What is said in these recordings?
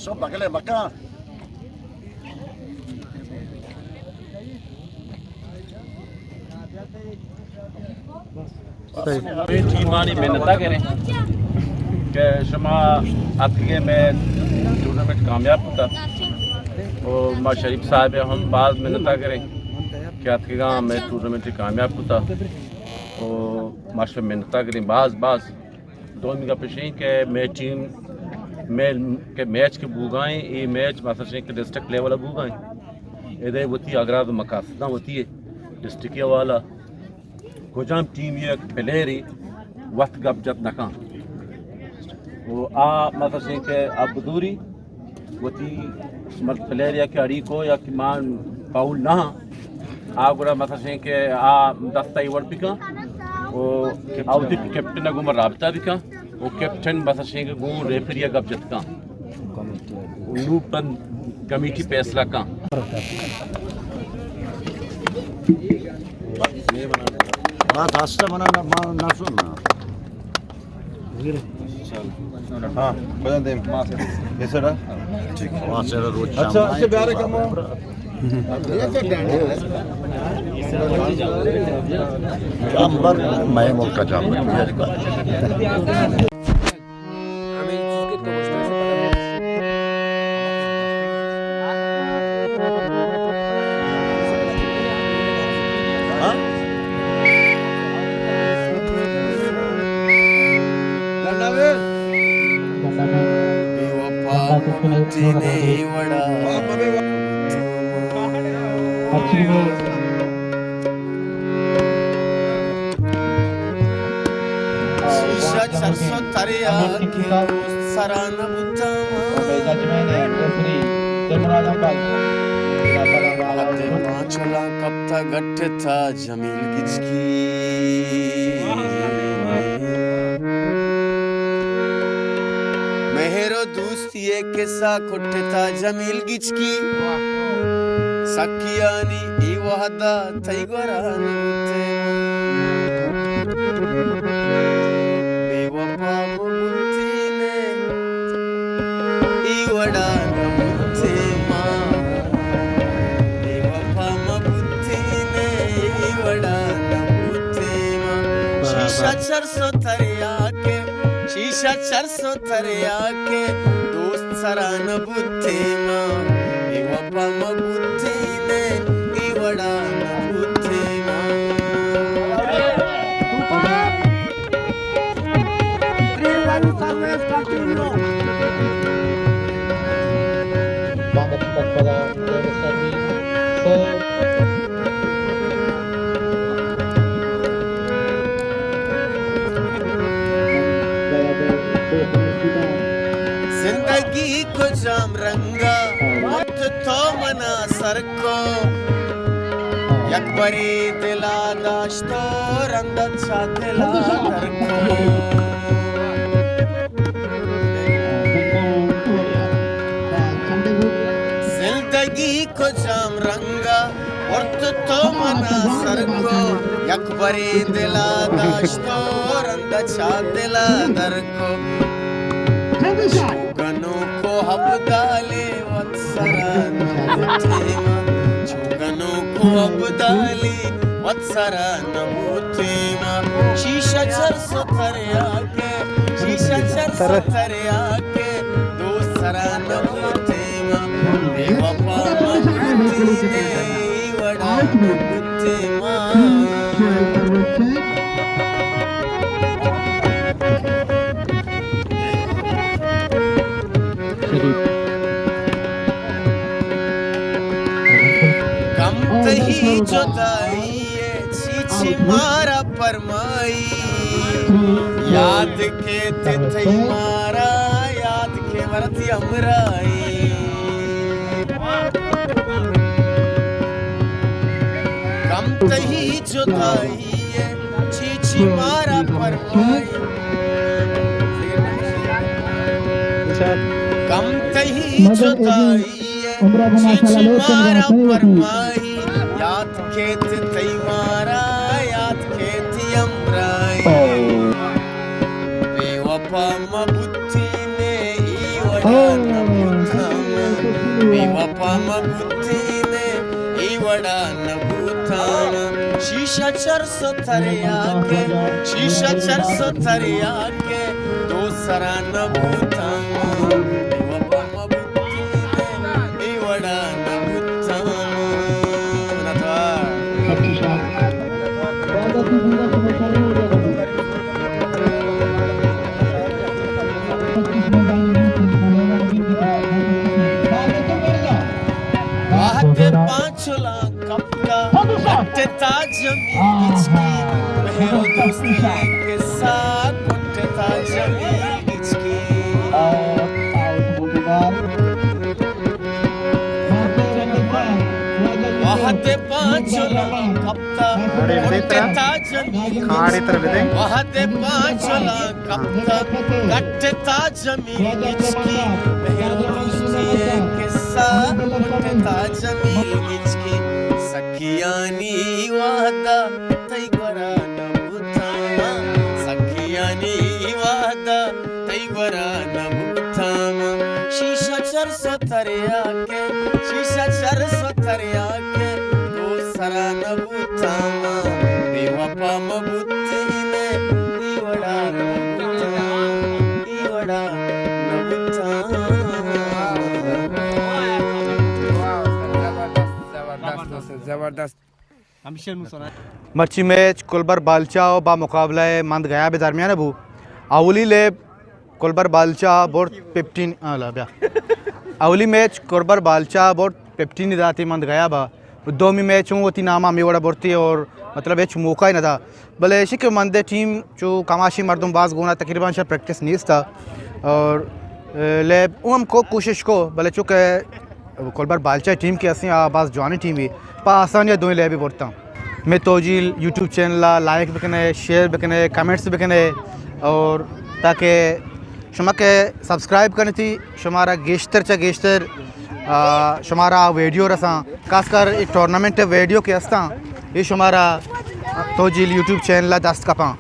سو بغل مکان۔ ہمیں ٹیمانی منتا کریں کہ شما اتکگے میں ٹورنامنٹ کامیاب کتا، اور ما شریف صاحب ہم باز منتا کریں کہ اتکگا میں ٹورنامنٹ کامیاب کتا، اور ما شما منتا کریں باز باز۔ دومی گپ اش انت کہ مئے ٹیم، مئے کہ میچ کہ بوگا ایں، اے میچ مثلاً کہ ڈسٹرکٹ لیول ءَ بوگا ایں۔ ادے وتی اغراض و مقاصداں وتی ڈسٹرکٹ ءِ حوالہ، کجام ٹیم یک پلیئرے وت گپ جت نہ کن۔ و آ مثلاً کہ اب دوری وتی مرد پلیئر یا کہ اڑیکو یا کہ مان فاؤل نہ ہاں، آ گڑا مثلاً کہ آ دستا ایوڑ بکن و آ وتی کیپٹن ءَ گوں رابطہ بکن و کیپٹن مثلاً کہ گوں ریفری ءَ گپ جت کن و نوں پد کمیٹی فیصلہ کن۔ ہاں، دستا منا نہ، ما نہ سننا۔ ہاں، کجا دیم؟ اے سائیڈ ءَ؟ ٹھیک۔ واسطے روچ اچھا، شام اچھا، بیارے کمو۔ جامبر، مئے ملک ءِ جامبر۔ ہمیں یہ چیز کے تو مشکل سے پتہ نہیں۔ ہاں؟ بے وفا مہ بوتیں نے اے وڑا۔ شیشہ چرس و تریاکیں دوست سرا نہ بوتاں۔ وہدے پانچلاں کپتا گٹتا جمیل گچکی۔ مہر و دوستی ءِ کسہ کٹتا جمیل گچکی۔ سکیانی اے وہدا تئی گورا نہ بوتیں۔ بے وفا مہ بوتیں نے اے وڑا نہ بوتیں ما۔ بے وفا مہ بوتیں نے اے وڑا نہ بوتیں ما۔ شیشہ چرس و تریاکیں، شیشہ چرس و تریاکیں، دوست سرا نہ بوتیں ما۔ بے وفا مہ بوتیں نے اے وڑا نہ بوتیں ما۔ زندگی کجام رنگا وقت تو منا سر کو، یک برے دلا داشت و رند چہ دلا در کو۔ زندگی کجام رنگا برت تو منا سر کو، یک برے دلا داشت و رند چہ دلا در کو۔ چو گنوک و ابدالے وت سرا نہ بوتیں ما، چو گنوک و ابدالے وت سرا نہ بوتیں ما۔ شیشہ چرس و تریاکیں، شیشہ چرس و تریاکیں، دوست سرا نہ بوتیں ما۔ بے وفا مہ بوتیں نے اے وڑا نہ بوتیں ما۔ کم تئی جدائی ءِ چی چی مارا پرمائی، یاد کیت تئی مارا، یاد کیت مارا تئی ہمراہی۔ کم تئی جدائی ءِ چی چی مارا پرمائی۔ کم تئی جدائی ءِ چی چی مارا پرمائی۔ یاد کیت تئی مارا، یاد کیت تئی ہمراہی۔ بے وفا مہ بوتیں نے اے وڑ وفا نہ بوتاں، بے وفا مہ بوتیں، اے وڑا نہ بوتاں۔ شیشہ چرس و تریاک ء، شیشہ چرس و تریاک ء، دو سرا نہ بوتاں۔ بے وفا مہ بوتیں، اے وڑا نہ بوتاں۔ وہد پانچلاں کپتا، کٹتا جمیل گچکی، مہر و دوستی ء قصہ کٹتا جمیل گچکی۔ وہد پانچلاں کپتا، اڑے بدے ترا۔ کٹتا جمیل کھاڑے تر بدے۔ وہد پانچلاں کپتا، کٹتا جمیل گچکی، مہر و دوستی ء قصہ کٹتا جمیل گچکی۔ سکیانی وہدا تئی گورا نہ بوتاں، سکیانی وہدا تئی گورا نہ بوتاں۔ شیشہ چرس و تریاک ء، شیشہ چرس و تریاک ء، دو سرا نہ بوتاں۔ بے وفا مہ بوتیں، اے وڑا نہ بوتاں، اے وڑا نہ بوتاں۔ زبردست، زبردست۔ مرچی میچ کلبر بالچا و با مقابلہ مند گیاب درمیان بو۔ اولی لیب کلبر بالچا برت پپٹین، آ، لا بیا۔ اولی میچ کلبر بالچا برت پپٹین داتی مند گیاب۔ دومی میچ ہوں وتی نام ہمیں وڑا برتی اور مطلب ہچ موقع ہی نہ دا۔ بلے ایشی کہ مندے ٹیم چو کماشی مردم باز گونا تقریباً شا پریکٹس نیستا اور، اے، لیب اوں ہم کو کوشش کو، بلے چونکہ کلبر بالچا ٹیم کہ اسیں آ باز جوانی ٹیمی، پا آسانی دوئیں لیبی برتاں۔ میں توجیل یوٹیوب چینل ء لائک بکنے، شیئر بکنے، کمنٹس بکنے اور تاکہ شما کہ سبسکرائب کنتی شمارا گیشتر چہ گیشتر، آ، شمارا ویڈیو رساں، خاص کر ایک ٹورنامنٹ ویڈیو کہ ہستاں، یہ شمارا توجیل یوٹیوب چینل ء دست کپاں۔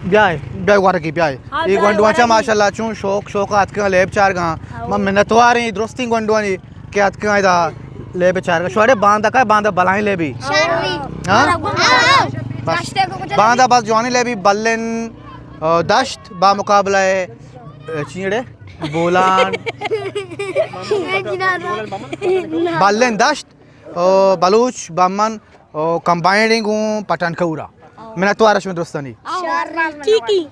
بیائے، بیائے ورگی بیائے۔ ہاں، اے بیائے گونڈواں چا ورگی۔ ماشاءاللہ چون شوق، شوق آتکاں لیب چارگاں۔ ہاں۔ من منتواریں درستیں گونڈوانی کہ آتکاں ادا لیب چارگاں۔ شوڑے باندا کا باندا بلائیں لیبی۔ شروی۔ ہاں؟ ہاں۔ بس۔ باندا بس جوانی لیبی بلن، آ، دشت با مقابلہ ہے، آ، چیڑے؟ بولان۔ بلن دشت، آ، بلوچ، بامن، او کمبائنڈنگ اوں پٹھان کورا۔ منتوار شما درستانی۔ ٹھیک ہی۔